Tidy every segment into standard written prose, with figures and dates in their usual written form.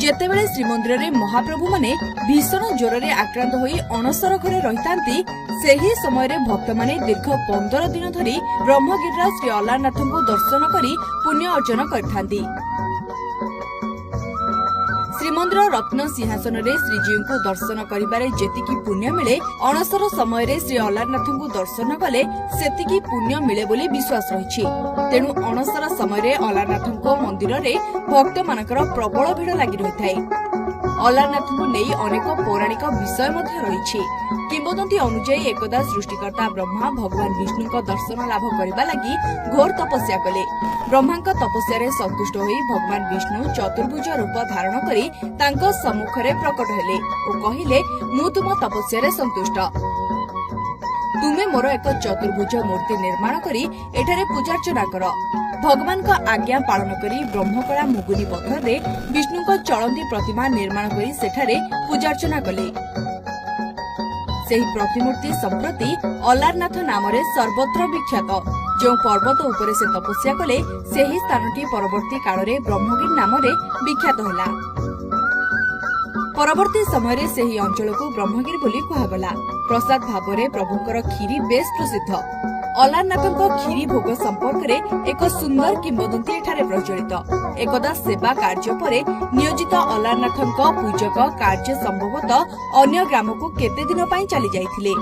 ଯେତେବେଳେ ଶ୍ରୀମନ୍ଦିରରେ ମହାପ୍ରଭୁମାନେ ଭୀଷଣ ଜ୍ୱରରେ ଆକ୍ରାନ୍ତ ହୋଇ ଅଣସର ଘରେ ରହିଥାନ୍ତି, ସେହି ସମୟରେ ଭକ୍ତମାନେ ଦୀର୍ଘ 15 ଦିନ ଧରି ବ୍ରହ୍ମଗିରିର ଶ୍ରୀ ଅଲାରନାଥଙ୍କୁ ଦର୍ଶନ କରି ପୁଣ୍ୟ ଅର୍ଜନ କରିଥାନ୍ତି। ଶ୍ରୀମନ୍ଦିର ରତ୍ନ ସିଂହାସନରେ ଶ୍ରୀଜୀଉଙ୍କୁ ଦର୍ଶନ କରିବାରେ ଯେତିକି ପୁଣ୍ୟ ମିଳେ, ଅଣସର ସମୟରେ ଶ୍ରୀ ଅଲାରନାଥଙ୍କୁ ଦର୍ଶନ କଲେ ସେତିକି ପୁଣ୍ୟ ମିଳେ ବୋଲି ବିଶ୍ୱାସ ରହିଛି। ତେଣୁ ଅଣସର ସମୟରେ ଅଲାରନାଥଙ୍କ ମନ୍ଦିରରେ ଭକ୍ତମାନଙ୍କର ପ୍ରବଳ ଭିଡ଼ ଲାଗି ରହିଥାଏ। ଅଲାରନାଥଙ୍କୁ ନେଇ ଅନେକ ପୌରାଣିକ ବିଷୟ ମଧ୍ୟ ରହିଛି। କିମ୍ବଦନ୍ତୀ ଅନୁଯାୟୀ, ଏକଦା ସୃଷ୍ଟିକର୍ତ୍ତା ବ୍ରହ୍ମା ଭଗବାନ ବିଷ୍ଣୁଙ୍କ ଦର୍ଶନ ଲାଭ କରିବା ଲାଗି ଘୋର ତପସ୍ୟା କଲେ। ବ୍ରହ୍ମାଙ୍କ ତପସ୍ୟାରେ ସନ୍ତୁଷ୍ଟ ହୋଇ ଭଗବାନ ବିଷ୍ଣୁ ଚତୁର୍ଭୁଜ ରୂପ ଧାରଣ କରି ତାଙ୍କ ସମ୍ମୁଖରେ ପ୍ରକଟ ହେଲେ ଓ କହିଲେ, "ମୁଁ ତୁମ ତପସ୍ୟାରେ ସନ୍ତୁଷ୍ଟ। ତୁମେ ମୋର ଏକ ଚତୁର୍ଭୁଜ ମୂର୍ତ୍ତି ନିର୍ମାଣ କରି ଏଠାରେ ପୂଜାର୍ଚ୍ଚନା କର।" ଭଗବାନଙ୍କ ଆଜ୍ଞା ପାଳନ କରି ବ୍ରହ୍ମକଳା ମୁଗୁନି ପଥରରେ ବିଷ୍ଣୁଙ୍କ ଚଳନ୍ତି ପ୍ରତିମା ନିର୍ମାଣ କରି ସେଠାରେ ପୂଜାର୍ଚ୍ଚନା କଲେ। ସେହି ପ୍ରତିମୂର୍ତ୍ତି ସମ୍ପ୍ରତି ଅଲାରନାଥ ନାମରେ ସର୍ବତ୍ର ବିଖ୍ୟାତ। ଯେଉଁ ପର୍ବତ ଉପରେ ସେ ତପସ୍ୟା କଲେ, ସେହି ସ୍ଥାନଟି ପରବର୍ତ୍ତୀ କାଳରେ ବ୍ରହ୍ମଗିରି ନାମରେ ବିଖ୍ୟାତ ହେଲା। ପରବର୍ତ୍ତୀ ସମୟରେ ସେହି ଅଞ୍ଚଳକୁ ବ୍ରହ୍ମଗିରି ବୋଲି କୁହାଗଲା। ପ୍ରସାଦ ଭାବରେ ପ୍ରଭୁଙ୍କର କ୍ଷୀରି ବେଶ୍ ପ୍ରସିଦ୍ଧ। ଅଲାରନାଥଙ୍କ କ୍ଷୀରି ଭୋଗ ସମ୍ପର୍କରେ ଏକ ସୁନ୍ଦର କିମ୍ବଦନ୍ତୀ ଏଠାରେ ପ୍ରଚଳିତ। ଏକଦା ସେବା କାର୍ଯ୍ୟ ପରେ ନିୟୋଜିତ ଅଲାରନାଥଙ୍କ ପୂଜକ କାର୍ଯ୍ୟ ସମ୍ଭବତଃ ଅନ୍ୟ ଗ୍ରାମକୁ କେତେ ଦିନ ପାଇଁ ଚାଲି ଯାଇଥିଲେ।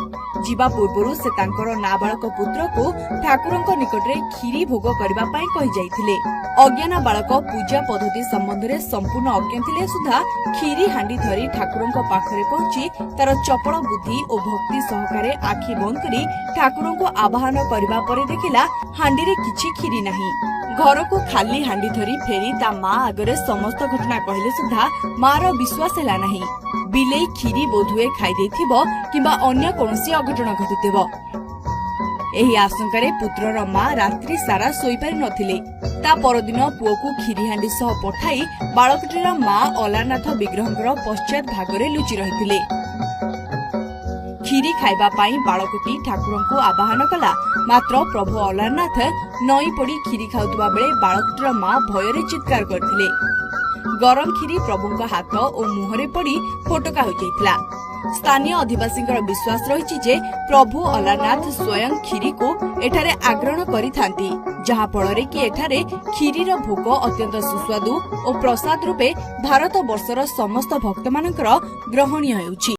ଯିବା ପୂର୍ବରୁ ସେ ତାଙ୍କର ନାବାଳକ ପୁତ୍ରକୁ ଠାକୁରଙ୍କ ନିକଟରେ କ୍ଷୀରି ଭୋଗ କରିବା ପାଇଁ କହିଯାଇଥିଲେ। ଅଜ୍ଞାନ ବାଳକ ପୂଜା ପଦ୍ଧତି ସମ୍ବନ୍ଧରେ ସମ୍ପୂର୍ଣ୍ଣ ଅଜ୍ଞ ଥିଲେ ସୁଦ୍ଧା କ୍ଷୀରି ହାଣ୍ଡି ଧରି ଠାକୁରଙ୍କ ପାଖରେ ପହଞ୍ଚି ତାର ଚପଳ ବୁଦ୍ଧି ଓ ଭକ୍ତି ସହକାରେ ଆଖି ବନ୍ଦ କରି ଠାକୁରଙ୍କୁ ଆବାହନ କରିବା ପରେ ଦେଖିଲା, ହାଣ୍ଡିରେ କିଛି କ୍ଷୀରି ନାହିଁ। ଘରକୁ ଖାଲି ହାଣ୍ଡି ଧରି ଫେରି ତା ମା ଆଗରେ ସମସ୍ତ ଘଟଣା କହିଲେ ସୁଦ୍ଧା ମାର ବିଶ୍ୱାସ ହେଲା ନାହିଁ। ବିଲେଇ କ୍ଷୀରି ବୋଧହୁଏ ଖାଇ ଦେଇଥିବ କିମ୍ବା ଅନ୍ୟ କୌଣସି ଅଘଟଣ ଘଟିଥିବ, ଏହି ଆଶଙ୍କାରେ ପୁତ୍ରର ମା ରାତ୍ରି ସାରା ଶୋଇପାରି ନଥିଲେ। ତା ପରଦିନ ପୁଅକୁ କ୍ଷୀରି ହାଣ୍ଡି ସହ ପଠାଇ ବାଳକଟିର ମା ଅଲାରନାଥ ବିଗ୍ରହଙ୍କର ପଶ୍ଚାତ ଭାଗରେ ଲୁଚି ରହିଥିଲେ। କ୍ଷୀରି ଖାଇବା ପାଇଁ ବାଳକଟି ଠାକୁରଙ୍କୁ ଆବାହନ କଲା, ମାତ୍ର ପ୍ରଭୁ ଅଲାରନାଥ ନଇଁ ପଡ଼ି କ୍ଷୀରି ଖାଉଥିବା ବେଳେ ବାଳକଟିର ମା ଭୟରେ ଚିତ୍କାର କରିଥିଲେ। ଗରମ କ୍ଷୀରି ପ୍ରଭୁଙ୍କ ହାତ ଓ ମୁହଁରେ ପଡ଼ି ଫୋଟକା ହୋଇଯାଇଥିଲା। ସ୍ଥାନୀୟ ଅଧିବାସୀଙ୍କର ବିଶ୍ୱାସ ରହିଛି ଯେ ପ୍ରଭୁ ଅଲାରନାଥ ସ୍ୱୟଂ କ୍ଷୀରିକୁ ଏଠାରେ ଆଗ୍ରହଣ କରିଥାନ୍ତି, ଯାହା ଫଳରେ କି ଏଠାରେ କ୍ଷୀରିର ଭୋଗ ଅତ୍ୟନ୍ତ ସୁସ୍ୱାଦୁ ଓ ପ୍ରସାଦ ରୂପେ ଭାରତ ବର୍ଷର ସମସ୍ତ ଭକ୍ତମାନଙ୍କର ଗ୍ରହଣୀୟ ହେଉଛି।